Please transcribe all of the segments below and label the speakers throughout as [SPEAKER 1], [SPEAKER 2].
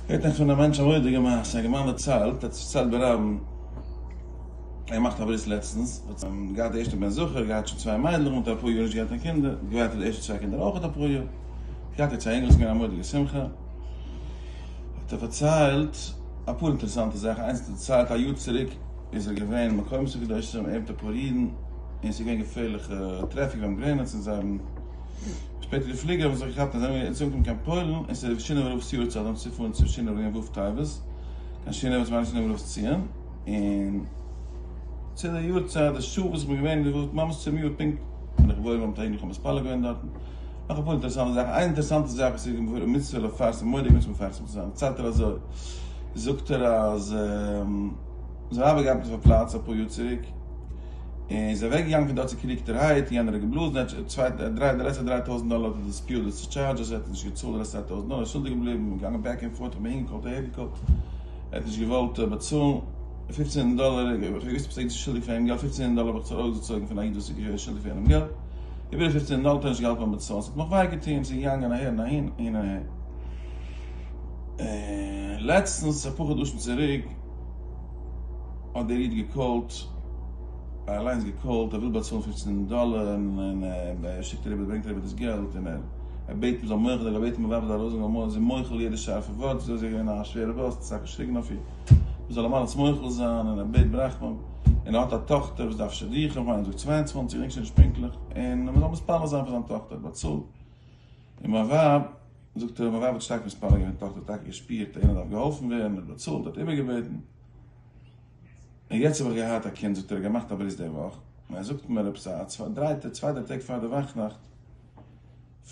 [SPEAKER 1] הערט איך פון א מענטש א מורא'דיגע מעשה, א אינגערמאן דערציילט, ער האט עס פארציילט ברבים, ער האט געמאכט א ברית לעצטנס, האט געהאט די ערשטע בן זכר, געהאט שוין צוויי מיידלעך, און האט אפאר יאר נישט געהאט קיין קינדער, געווארט אויף די ערשטע צוויי קינדער אויך אפאר יאר, געהאט יעצט א אינגל, ס'איז געווען א מורא'דיגע שמחה, האט ער פארציילט אפאר אינטערעסאנטע זאכן, איינס האט ער דערציילט א יאר צוריק איז ער געווען אין מקומות הקדושים, ער מיט אפאר אידן, און ס'איז געווען געפערליכע טרעפיק ביים גרעניץ און זיי האבן. שפעטער די פליגער האבן זיך געכאפט און זענען אנגעקומען קיין פוילן און ס'איז שינאווער רב'ס יארצייט אום צו פארן צו שינאווער געווען ו' טבת קיין שינאווער צום שינאווער רב'ס ציון און צו די יארצייט די שעה וואס כ'בין געווען די ו' ממש צום יאר פונקט בין איך געוואויר געווארן מיט א איד איך האב מתפלל געווען דארטן נאך אפאר אינטערעסאנטע זאכן איין אינטערעסאנטע זאך וואס איז מצוה לפרסם מורא'דיג מצוה מפרסם צו זיין דערציילט ער אזוי זאגט ער אז זיין ווייב האט געהאט עפעס א פלאץ אפאר יאר צוריק, און איז אוועק געגאנגען פון דארט צוקריגטערהייט, יענער האט געבלאזן, ער האט צוויי דריי די לעצטע 3000 דאלער האט ער דיספיוט די טשארדזשעס, ער האט נישט געצאלט די לעצטע 3000 דאלער, איז שולדיג געבליבן, געגאנגען back and forth, איך האב אהין געקאלט אהער געקאלט, ער האט נישט געוואלט באצאלן, פופצן הונדערט דאלער, איך האב געוואוסט עפעס א איד איז שולדיג פאר אים געלט, פופצן הונדערט דאלער האב איך ארויסגעצויגן פון א איד וואס איז געווען שולדיג פאר יענעם געלט, איבער די פופצן הונדערט דאלער האט ער נישט געהאלטן ביים באצאלן, ס'האט מיך וויי געטון, ס'איז געגאנגען אהער און אהין, אהין און אהער. און לעצטנס אפאר חדשים צוריק האט דער איד געקאלט, אליינס געקאלט, ער וויל באצאלן פופצן דאלער און ער שיקט אריבער, ברענגט אריבער דאס געלט און ער בעט מ'זאל מוחל זיין, ער בעט מיין ווייב זאל ארויסזאגן אמאל אז זי מוחל יעדע שארפע ווארט, זי איז געווען א שווערע באס, אסאך געשריגן אויף איר, מ'זאל אים אלעס מוחל זיין און ער בעט ברחמים, און ער האט א טאכטער וואס דארף שידוכים, כ'מיין ער זאגט 22, כ'דענק שוין נישט פונקטליך, און מ'זאל מתפלל זיין פאר זיין טאכטער, באצאלט, און מיין ווייב. זאגט ער, מיין ווייב האט שטארק מתפלל געווען, טאכטער האט טאקע געשפירט אז יענער דארף געהאלפן ווערן, ער האט באצאלט, ער האט איבערגעבעטן, און יעצט האב איך געהאט א קינד, זאגט ער, ער האט געמאכט א ברית די וואך, און ער זאגט מיר עפעס א צוויי דריי צוויי דריי טעג פאר די וואכנאכט,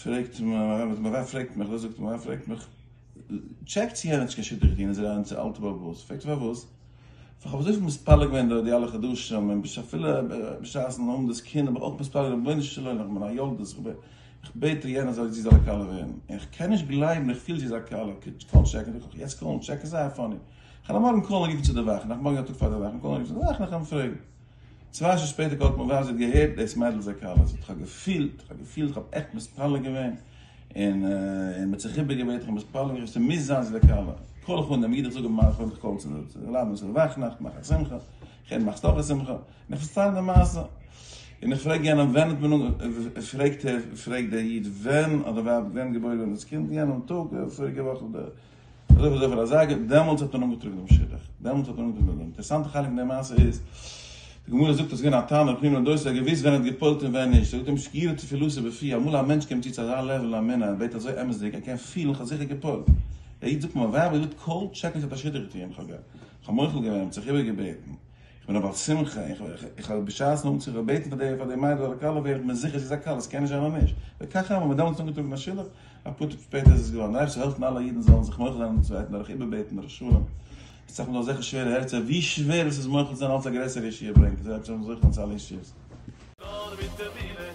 [SPEAKER 1] פרעגט מיין ווייב פרעגט מיך, זאגט מיין ווייב פרעגט מיך, טשעק צו יענער האט נישט קיין שידוך געטון, איז ער אן אלטע בעל הבית, פרעגט ער פארוואס? איך האב אזויפיל מתפלל געווען די אלע חדשים, און אפילו בשעת'ן האבן דאס קינד האב איך אויך מתפלל געווען, רבונו של עולם, איך בין א יולדת, איך בין. איך בעט דיר יענער זאל זי זאל א כלה ווערן, און איך קען נישט גלייבן איך פיל זי איז א כלה, קאל טשעקן, זאג איך יעצט קאלן טשעקן זייער funny, איך וועל מארגן קאלן רופן צו די וואך, נאך מארגן א טאג פאר די וואך, קאלן רופן צו די וואך נאך אים פרעגן. צוויי שעה שפעטער קאלט מיין ווייב זי האט געהערט דאס מיידל איז א כלה, זאגט איך האב געפילט, איך האב געפילט, איך האב עכט מתפלל געווען, און און מ'האט זיך איבערגעבעטן, איך האב מתפלל געווען, ס'מוז זיין זי איז א כלה, קאל איך אן דעם איד איך זאג אים איך וויל דיך קאלן צו די לאדענען צו די וואך נאכט, מאך א שמחה, איך הער מאכסט אויך א שמחה. און איך פארצייל די מעשה, און איך פרעג יענעם ווען האט מען אנגע, פרעגט ער, פרעגט דער איד ווען האט די ווייב, ווען געבוירן געווארן דאס קינד, יענעם טאג, פאריגע וואך אדער אזוי אזוי פאר אזייגער, דעמאלטס האט מען אנגעטראגן דעם שידוך, דעמאלטס האט מען אנגעטראגן דעם, אינטערעסאנטע חלק פון די מעשה איז, די גמרא זאגט אז ס'איז געווען א תנא ר' חנינא בן דוסא, ער האט געוואוסט ווען ער האט גע'פועל'ט און ווען נישט, זאגט אים שגירה תפילתו בפי, אמאל א מענטש קומט צו צו אזא level אמונה, ער בעט אזוי אמת'דיג, ער קען פילן כ'האב זיכער גע'פועל'ט, דער איד זאגט מיין ווייב האט געזאגט קאל טשעק נישט האט א שידוך געטוען, איך האב מוחל געווען, האט זיך איבערגעבעטן. איך בין א בעל שמחה, איך האב בשעת'ן אנצוהויבן געבעטן פאר די פאר די מיידל זאל א כלה ווערן, איך בין זיכער זי איז א כלה, עס קען נישט זיין אז נישט. וכך הוה, מ'האט דעמאלטס אנגעטראגן א שידוך, אפאר טאג שפעטער איז עס געווארן. דער אייבערשטער זאל העלפן אלע אידן זאלן זיך מוחל זיין איינער דעם צווייטן דורך איבערבעטן, דורך שלום. אסאך מאל דא אזעלכע שווערע הערצער, ווי שווער עס איז מוחל צו זיין אלץ א גרעסערע ישועה ברענגט עס, דער אייבערשטער זאל זוכה זיין צו אלע ישועות.
[SPEAKER 2] נאר מיט אמונה.